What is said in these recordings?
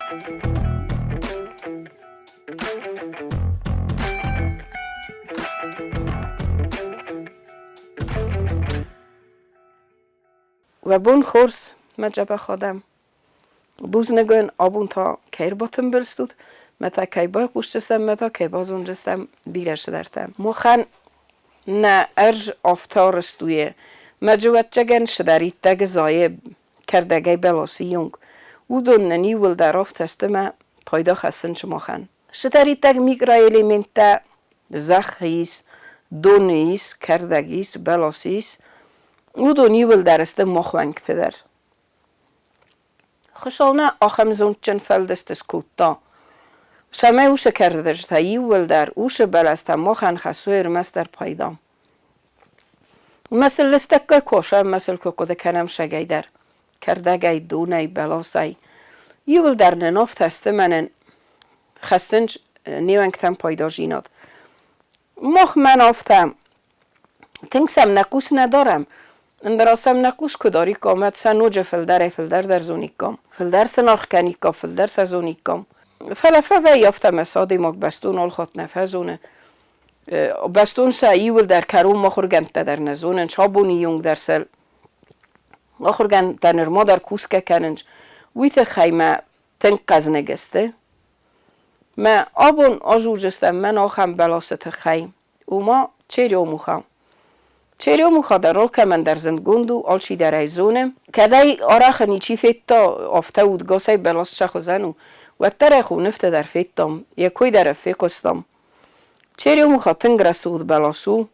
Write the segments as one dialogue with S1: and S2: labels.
S1: Уӕ бон хорз, мӕ дзӕбӕх адӕм! Бузныг уын, абон та кӕй ӕрбатымбыл стут, мӕ та кӕй байхъусдзыстӕм, мӕ та кӕй базондзыстӕм бирӕ цыдӕртӕ. Махӕн нӕ ӕрдз афтӕ арӕзт у, мӕ ӕвӕццӕгӕн цыдӕриддӕр зайы кӕрдӕгӕй бӕласы онг, уыдон нын иууылдӕр афтӕ сты мӕ пайда хӕссынц махӕн. Цыдӕриддӕр микроэлементтӕ зӕхх ис, дон ис, кӕрдӕг ис, бӕлас ис, уыдон иууылдӕр сты мах уӕнгты дӕр. Хуыцау нӕ ахӕм зондджын фӕлдыст скодта, цӕмӕй уыцы кӕрдӕджытӕ иууылдӕр, уыцы бӕлӕстӕ махӕн хӕссой ӕрмӕстдӕр пайда. Мӕ сыл лыстӕггай кусӕм, мӕ сыл куы хъуыды кӕнӕм сагӕй дӕр, кӕрдӕгӕй, донӕй, бӕласӕй. Иууылдӕр нын афтӕ сты мӕнӕн хӕссынц не уӕнгтӕм пайдадзинад. Мах мӕн афтӕ тынг сӕм нӕ хъус нӕ дарӕм, ӕндӕра сӕм нӕ хъус куы дариккам, уӕд сӕ ноджы фылдӕрӕй-фылдӕр дӕр зониккам, фылдӕр сын аргъ кӕниккам, фылдӕр сӕ зониккам. Фӕлӕ фӕвӕййы афтӕ ӕмӕ сӕ адӕймаг бӕстон алхатт нӕ фӕзоны. Бӕстон сӕ иууылдӕр кӕронмӕ ахуыргӕндтӕ дӕр нӕ зонынц, абоны онг дӕр сӕ ахуыргӕндтӕ нырма дӕр кусгӕ кӕнынц. Уый тыххӕй мӕ тынг хъӕзныг сты. Мӕ абон азурдзыстӕм мӕн ахӕм бӕласы тыххӕй, ома черемуха. Черемуха дӕр алкӕмӕн дӕр зындгонд у, алчидӕр ӕй зоны. Кӕд ӕй арӕх ничи федта, афтӕ удгасӕй бӕлас сӕ хуызӕн у, уӕддӕр ӕй хонывты дӕр федтам, йӕ кой дӕр фехъуыстам. Черемуха тынг рӕсугъд бӕлас у,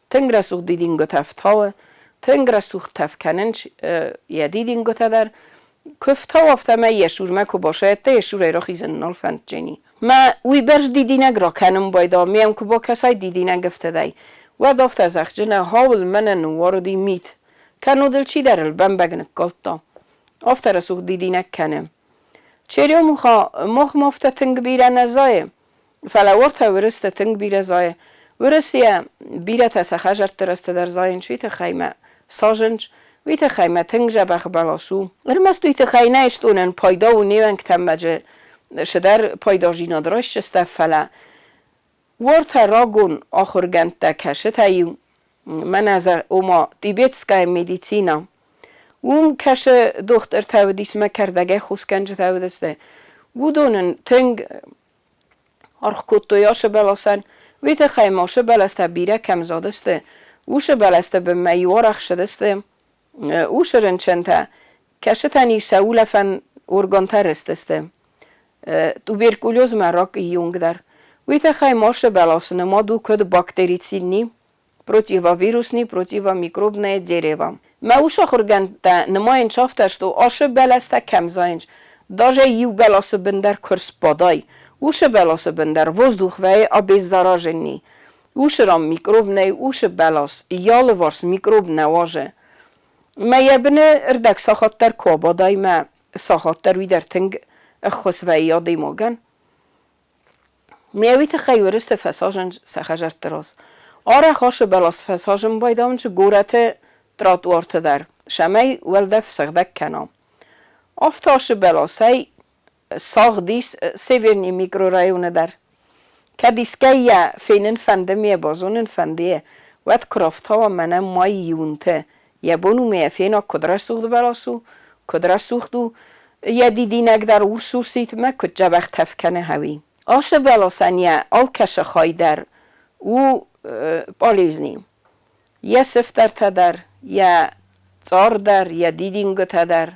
S1: тынг рӕсугъд дидингуытӕ ӕфтауы, тынг рӕсугъд тӕф кӕнынц йӕ дидингуытӕ дӕр. Куы ӕфтауы, афтӕмӕй йӕ сурмӕ куы басайдта, йӕ сурӕй рахизын нал фӕнддзӕни. Мӕ уыйбӕрц дидинӕг ракӕнын байдаа, ме йӕм куы бакӕсай дидинӕг ӕфтыдӕй, уӕд афтӕ зӕгъдзынӕ, хауыл мӕнӕ ныууарыди мит, кӕннод ыл чидӕр ыл бӕмбӕг ныккалдта. Афтӕ рӕсугъд дидинӕг кӕны. Черемуха махмӕ афтӕ тынг бирӕ нӕ зайы, Фӕлӕ уӕртӕ уырыстӕ тынг бирӕ зайы. Уырысийӕ бирӕтӕ сӕ хӕдзӕртты рӕзты дӕр зайынц уый тыххӕй мӕ сажынц, уый тыххӕй мӕ тынг дзӕбӕх бӕлас у. Ӕрмӕст уый тыххӕй нӕ истонӕн пайда у не уӕнгтӕм мӕджы цыдӕр пайдадзинад райсдзыстӕ, фӕлӕ уӕртӕ рагон ахуыргӕндтӕ кӕсытӕ-иу мӕнӕ ома тибетская медицина, уым кӕсы дохтыртӕ уыдис мӕ кӕрдӕгӕй хосгӕнджытӕ уыдысты, уыдон ын тынг аргъ кодтой ацы бӕласӕн, уый тыххӕй ма уыцы бӕлӕстӕ бирӕ кӕм задысты, уыцы бӕлӕсты бынмӕ-иу арӕх цыдысты уыцы рынчынтӕ, кӕцытӕн-иу сӕ улӕфӕн органтӕ рыстысты. Туберкулезмӕ рак ионг дӕр. Уый тыххӕй ма ацы бӕласы нымад у куыд бактерицидный, противовирусный, противомикробное дерево. Мӕ ус ахуыргӕндтӕ нымайынц афтӕ, что ацы бӕлӕстӕ кӕм зайынц, даже иу бӕласы бын дӕр куы рсбадай, уыцы бӕласы бын дӕр воздух вӕййы обеззараженный. Уыцы ран микроб нӕй, уыцы бӕлас йӕ алыварс микроб нӕ уадзы. Мӕ йӕ быны ӕрдӕг сахат дӕр куы абадай, мӕ сахат дӕр уый дӕр тынг ӕххуыс вӕййы адӕймагӕн. Ме уый тыххӕй уырысты фӕсажын сӕ хӕдзӕртты раз. Арӕх ацы бӕлас фӕсажын байдауынц горӕты тротуарты дӕр, цӕмӕй уӕлдӕф сыгъдӕг кӕна. Афтӕ ацы бӕласӕй сагъд ис Северный микрорайоны дӕр. Кӕд искӕй йӕ фенын фӕнды ме базонын фӕнды, уӕд куы рафтауа мӕнӕ майы июнты, Йӕ бон у мӕ фена, куыд рӕсугъд бӕлас у, куыд рӕсугъд у, йӕ дидинӕг дӕр урс-урсид мӕ куыд дзӕбӕх тӕф кӕны хӕуи. Ацы бӕласӕн йӕ алкӕцы хай дӕр у полезный. Йӕ сыфтӕртӕ дӕр, йӕ цъар дӕр, йӕ дидингуытӕ дӕр.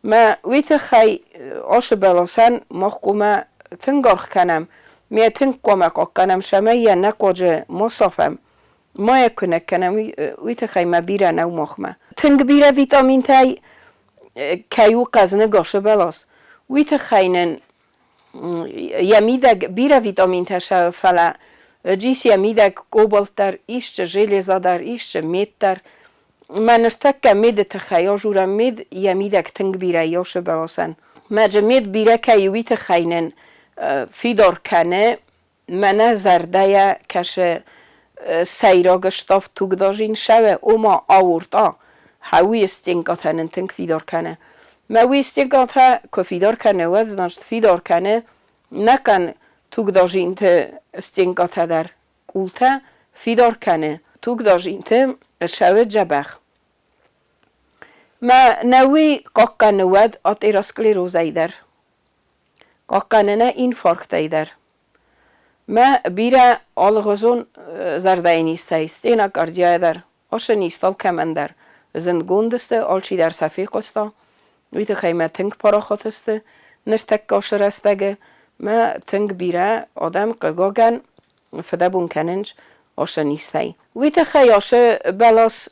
S1: Мӕ уый тыххӕй ацы бӕласӕн мах хъуамӕ тынг аргъ кӕнӕм, ме тынг хъуамӕ хъахъхъӕнӕм, цӕмӕй йӕ нӕ хъуаджы ма сафӕм, ма йӕ куынӕг кӕнӕм, уый тыххӕй мӕ бирӕ нӕу махмӕ. Тынг бирӕ витаминтӕй кӕй у хъӕзныг ацы бӕлас, уый тыххӕй нын йӕ мидӕг бирӕ витаминтӕ сӕ, фӕлӕ джис йӕ мидӕг кобальт дӕр, исчы железа дӕр, исчы мед дӕр. Мӕ ныртӕккӕ меды тыххӕй азурӕм мед йӕ мидӕг тынг бирӕ иосы бӕласӕн. Мӕджы мед бирӕ кӕй у, уый тыххӕй нын фидар кӕны, мӕнӕ зӕрдӕйӕ кӕсы сӕйраг ставд тугдазин сӕуы, ома аорта, хӕуыйы стенкатӕ нын тынг фидар кӕны. Мӕ уый стенкӕтӕ куы фидар кӕны, уӕд, значит, фидар кӕны нӕхъӕн тугдадзинты стенкӕтӕ дӕр, къултӕ фидар кӕны, тугдадзинты ссӕуы дзӕбӕх. Мӕ нӕ уый хъахъхъӕны уӕд атеросклерозӕй дӕр, хъахъхъӕны нӕ инфарктӕй дӕр. Мӕ бирӕ алыгъуызон зӕрдӕйы низтӕй, стенокардияйӕ дӕр, ацы низтау кӕмӕндӕр зындгонд сты, алчидӕр сӕ фехъуыста. Уый тыххӕй мӕ тынг парахат сты ныртӕккӕ ацы рӕстӕгы. Мӕ тынг бирӕ адӕм, хъыгагӕн, фыдӕбон кӕнынц ацы низтӕй. Уый тыххӕй ацы бӕлас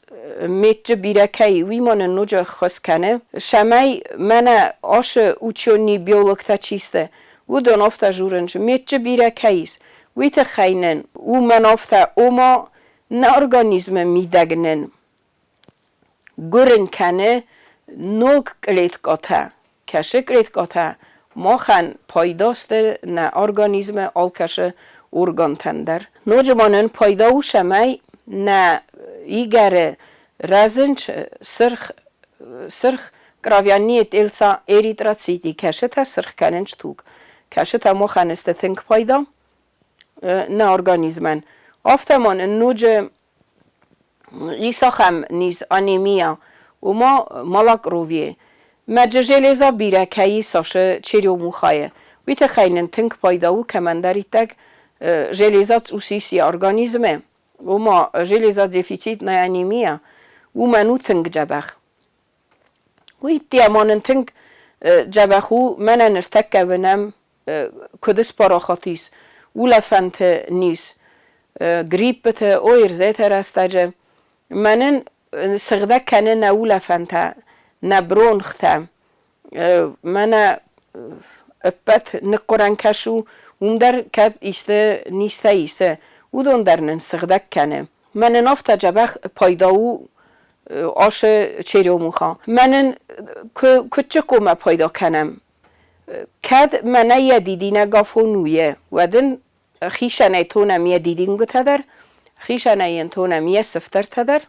S1: меччы бирӕ кӕй, уый ма нын ноджы ӕххуыс кӕны, цӕмӕй мӕнӕ ацы ученый биологтӕ чи сты, уыдон афтӕ дзурынц, меччы бирӕ кӕй ис, уый тыххӕй нын уымӕн афтӕ, ома нӕ организмы мидӕг нын гуырын кӕны ног кълеткӕтӕ. Кӕсы кълеткӕтӕ махӕн пайда сты нӕ организмы алкӕцы органтӕн дӕр. Ноджы ма нын пайда у, цӕмӕй нӕ игӕры рӕзынц сырх сырх кровяные тельца эритроциты, кӕцытӕ сырх кӕнынц туг. Кӕцытӕ махӕн сты тынг пайда нӕ организмӕн. Афтӕ ма нын ноджы ис ахӕм низ анемия, ома малокровие. Мӕджы железа бирӕ кӕй ис ацы черемухайы, уый тыххӕй нын тынг пайда у кӕмӕндӕриддӕр железа цъус ис йӕ организмы, ома железодефицитная анемия, уымӕн у тынг дзӕбӕх. Уый ма нын тынг дзӕбӕх у, мӕнӕ ныртӕккӕ уынӕм, куыд спарахат ис улӕфӕнты низ, гриппыты, ОРЗ-ты рӕстӕджы. Мӕнӕн сыгъдӕг кӕны нӕ улӕфӕнтӕ, нӕ бронхтӕ. Мӕнӕ ӕппӕт ныкъкъуырӕн кӕс у, уым дӕр кӕд исты низтӕ исы, уыдон дӕр нын сыгъдӕг кӕны. Мӕнӕн афтӕ дзӕбӕх пайда у ацы черемуха. Мӕнӕн куы коммӕ пайда кӕнӕм, кӕд мӕнӕ йӕ дидинӕг афон у, уӕд ын хицӕнӕй тонӕм йӕ дидингуытӕ дӕр, хицӕнӕй йын тонӕм йӕ сыфтӕртӕ дӕр.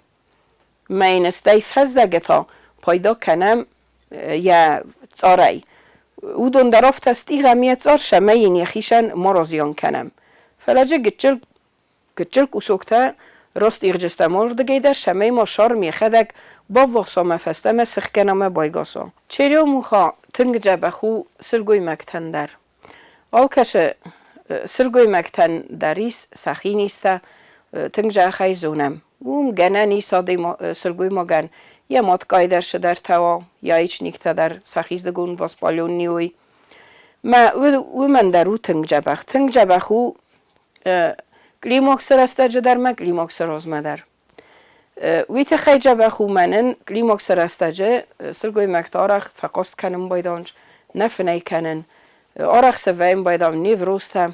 S1: Мӕ йын стӕй фӕззӕгы та пайда кӕнӕм йӕ цъарӕй. Уыдон дӕр афтӕ стъигъӕм йӕ цъар, цӕмӕй йын йӕхицӕн ма разиан кӕнӕм. Фӕлӕ дзы гыццыл Гыццыл кусоктӕ растъигъджыстӕм алырдыгӕй дӕр, цӕмӕй ма сарм йӕхӕдӕг баввахс ӕмӕ фӕстӕмӕ сыхгӕна ӕмӕ байгаса. Черемуха тынг дзӕбӕх у сылгоймӕгтӕн дӕр. Алкӕцы сылгоймӕгтӕн дӕр ис сӕхи низтӕ, тынг зӕххӕй зонӕм. Уым гӕнӕн ис сылгоймагӕн йӕ маткъай дӕр цыдӕртӕ уа, яичниктӕ дӕр сӕхирдыгон воспаленный уой. Мӕ уымӕн дӕр у тынг дзӕбӕх. Тынг дзӕбӕх у климаксы рӕстӕджы дӕр ма климаксы размӕ дӕр. Уый тыххӕй дзӕбӕх у мӕнӕн климаксы рӕстӕджы сылгоймӕгтӕ арӕх фӕхъаст кӕнын байдайынц, нӕ фынӕй кӕнын, арӕх сӕ вӕййын байдайын неврозтӕ.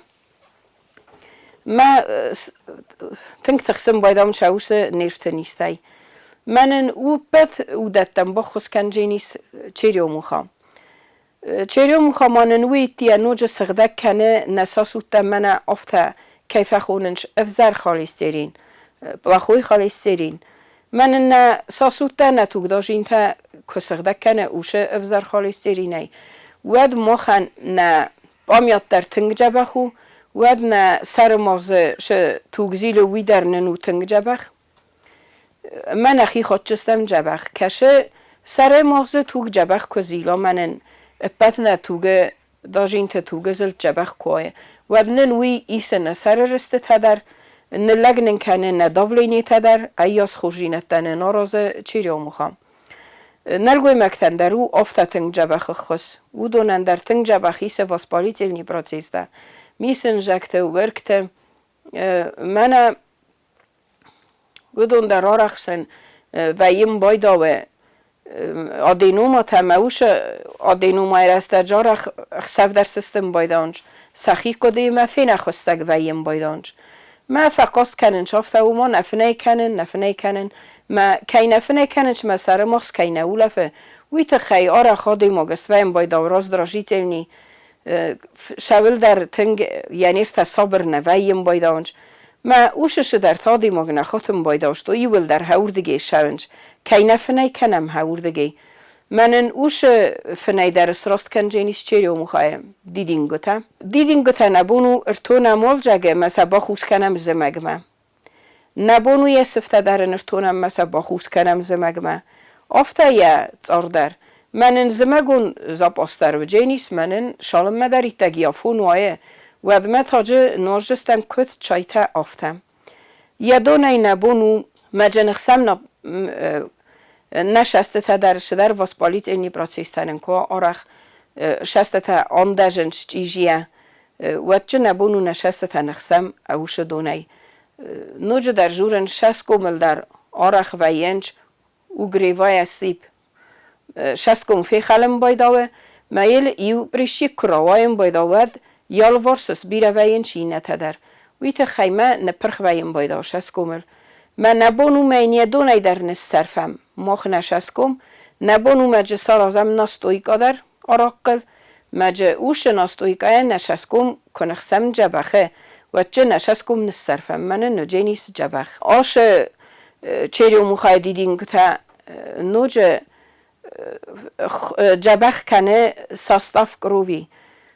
S1: Мӕ тынг тыхсын байдайын сӕ уыцы нервты низтӕй. Мӕнӕн ӕппӕт уыдӕттӕн баххуыс кӕндзӕнис черемуха. Черемуха ма нын уый йӕ ноджы сыгъдӕг кӕны нӕ сосудтӕ мӕнӕ афтӕ кӕй фӕхонынц ӕвзӕр холестерин, плохой холестерин. Мӕнӕ нӕ сосудтӕ нӕ тугдадзинтӕ куы сыгъдӕг кӕны уыцы ӕвзӕр холестеринӕй, уӕд махӕн нӕ пъамиат дӕр тынг дзӕбӕх у, уӕд нӕ сӕры магъзы цы туг зилы, уый дӕр нын у тынг дзӕбӕх. Мӕ нӕхи хотджыстӕм дзӕбӕх кӕсы, сӕры магъзы туг дзӕбӕх куы зила, мӕнӕн ӕппӕт нӕ тугы дадзинты тугы зылд дзӕбӕх куы уа, уӕд нын уый исы нӕ сӕры рыстытӕ дӕр, ныллӕг нын кӕны нӕ давленитӕ дӕр, ӕййас хорздзинӕдтӕ нын аразы Черемуха. Нӕлгоймӕгтӕн дӕр у афтӕ тынг дзӕбӕх ӕххуыс. Уыдонӕн дӕр тынг дзӕбӕх исы воспалительный процесстӕ, мисынзӕгты, уӕргты. Мӕнӕ Уыдон дӕр арӕхсын вӕййын байдауы аденоматӕ ӕмӕ уыцы аденомайы рӕстӕджы арӕх ӕхсӕв дӕр сыстын байдауынц, сӕхи хъуыдыимӕ фенӕхуыссӕг вӕййын байдауынц. Мӕ фӕхъаст кӕнынц афтӕ, уымӕн нӕ фынӕй кӕнын, нӕ фынӕй кӕнын. Мӕ кӕй нӕ фынӕй кӕнынц, мӕ сӕры магъз кӕй нӕ улӕфы, уый тыххӕй арӕх адӕймаг свӕййын байдауы раздражительный, цӕуылдӕр тынг йӕ нервтӕ сабыр нӕ вӕййын байдауынц. Мӕ усы цыдӕртӕ адӕймаг нӕ хатын байдауыстой, иууылдӕр хӕ уырдыгӕй ссӕуынц. Кӕй нӕ фынӕй кӕнӕм хӕ уырдыгӕй. Мӕнӕн усы фынӕй дӕр сраст кӕндженис черемухайы дидингуытӕ. Дидингуытӕ нӕ бон у ӕртонӕм уалдзӕг ӕмӕ сӕ бахус кӕнӕм зымӕгмӕ. Нӕ бон у йӕ сыфтӕ дӕр ын ӕртонӕм ӕмӕ сӕ бахус кӕнӕм зымӕгмӕ. Афтӕ йӕ цъар дӕр. Мӕнӕн зымӕгон запас дӕр уыдженис, мӕнӕн цалынмӕ дӕр иттӕг афон уайы, уӕдмӕ таджы нуазджыстӕм куыд чайтӕ, афтӕ. Йӕ донӕй нӕ бон у мӕджыныхсӕм нӕ сӕстытӕ дӕр цыдӕр воспалительный процесстӕ нын куы арӕх сӕстытӕ андӕзынц чъизийӕ, уӕд нӕ бон у нӕ сӕстытӕ ныхсӕм ӕусы донӕй. Ноджыдӕр дзурын сӕсгомыл дӕр арӕх вӕййынц угревая сыпь. Сӕсгом фехӕлын байдауы, мӕ йыл иу прыщик куы рауайын байдауы, уӕд йӕ алыварс сбирӕ вӕййынц иннӕтӕ дӕр. Уый тыххӕй мӕ ныппырх вӕййын байдауы сӕсгомыл. Мӕ нӕ бон у мӕ йын йӕ донӕй дӕр ныссӕрфӕм. Мах нӕ сӕсгом, нӕ бон у мӕджы саразӕм настойка дӕр арахъхъыл, мӕджы усы настойкӕйӕ нӕ сӕсгом куы ныхсӕм дзӕбӕхы, уӕд нӕ сӕсгом ныссӕрфӕм, мӕнӕ ноджы дзӕбӕх. Ашы черемухайы дидингуытӕ ноджы дзӕбӕх кӕны состав крови.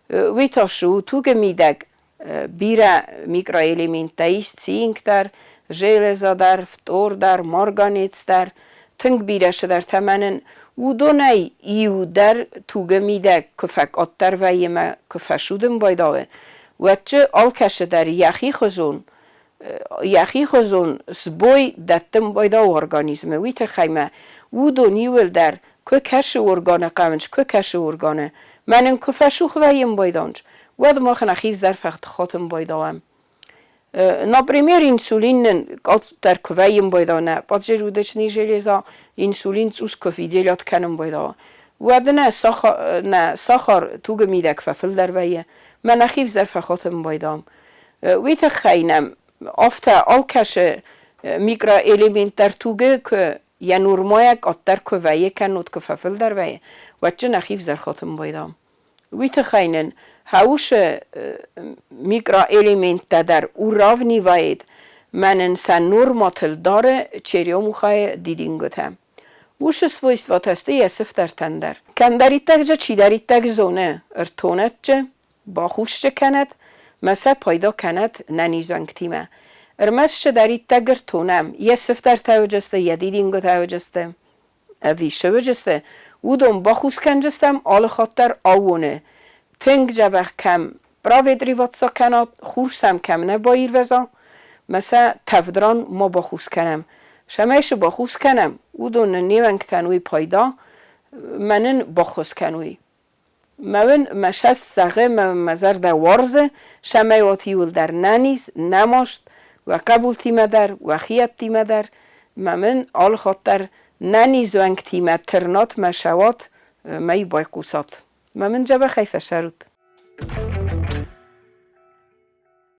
S1: Уый та у тугы мидӕг бирӕ микроэлементтӕ ис, цинк дӕр, железо дӕр, фтор дӕр, марганец дӕр, тынг бирӕ цыдӕртӕ мӕнӕн уыдонӕй иу дӕр тугы мидӕг куы фӕкъаддӕр вӕййы мӕ куы фӕсудын байдауы, уӕд дзы алкӕцы дӕр йӕхихуызон сбой дӕттын байдауы организмы. Уый тыххӕй мӕ уыдон иуылдӕр куы кӕсы органы хъӕуынц, куы кӕсы органы. Мӕнӕн куы фӕсух вӕййын байдауынц, уӕд мах нӕхи взӕр фӕхатын байдауӕм. Например, инсулин нын къаддӕр куы вӕййын байдауы нӕ поджелудочный железа инсулин цъус куы выделять кӕнын байдауы, уӕд нӕ сахар тугы мидӕг фӕфылдӕр вӕййы, мӕ нӕхи взӕр фӕхатын байдауӕм. Уый тыххӕй нӕм афтӕ алкӕсы микроэлемент дӕр тугы куы йӕ нормӕйӕ къаддӕр куы вӕййы кӕннод куы фӕфылдӕр вӕййы, уӕд дзы нӕхи взӕр хатын байдауӕм. Уый тыххӕй нын хаусы микроэлементтӕ дӕр уравнивает, мӕ нын сӕ норматыл дары черемухайы дидингуытӕ. Уыцы свойствотӕ сты йӕ сыфтӕртӕн дӕр. Кӕмдӕриддӕр дзы чидӕриддӕр зоны, ӕртонӕд дзы, бахус дзы кӕнӕд, мӕ сӕ пайда кӕнӕд нӕ низӕнгтимӕ. Ӕрмӕст цыдӕриддӕр ӕртонӕм, йӕ сыфтӕртӕ уыдзысты, йӕ дидингуытӕ уыдзысты, ӕви сывыдзысты, уыдон бахус кӕндзыстӕм алы хатт дӕр аууоны. Тынг дзӕбӕх кӕм проветриваться кӕнат, хур сӕм кӕм нӕ баирвӕза, мӕ сӕ тӕвд ран ма бахус кӕнӕм. Цӕмӕй цы бахус кӕнӕм, уыдон нын не уӕнгтӕн уый пайда, мӕ нын баххуыс кӕной. Мӕ уын мӕ цӕст зӕгъы, мӕ мӕ зӕрдӕ уарзы, цӕмӕй уат иуылдӕр нӕниз, нӕмаст, уӕ хъӕбултимӕ дӕр, уӕ хиӕдтимӕ дӕр, мӕ мын алы хатт дӕр нӕниз уӕнгтимӕ тырнат мӕ сӕуат, мӕ байхъусат. Мӕ мын дзӕбӕхӕй фӕцӕрут.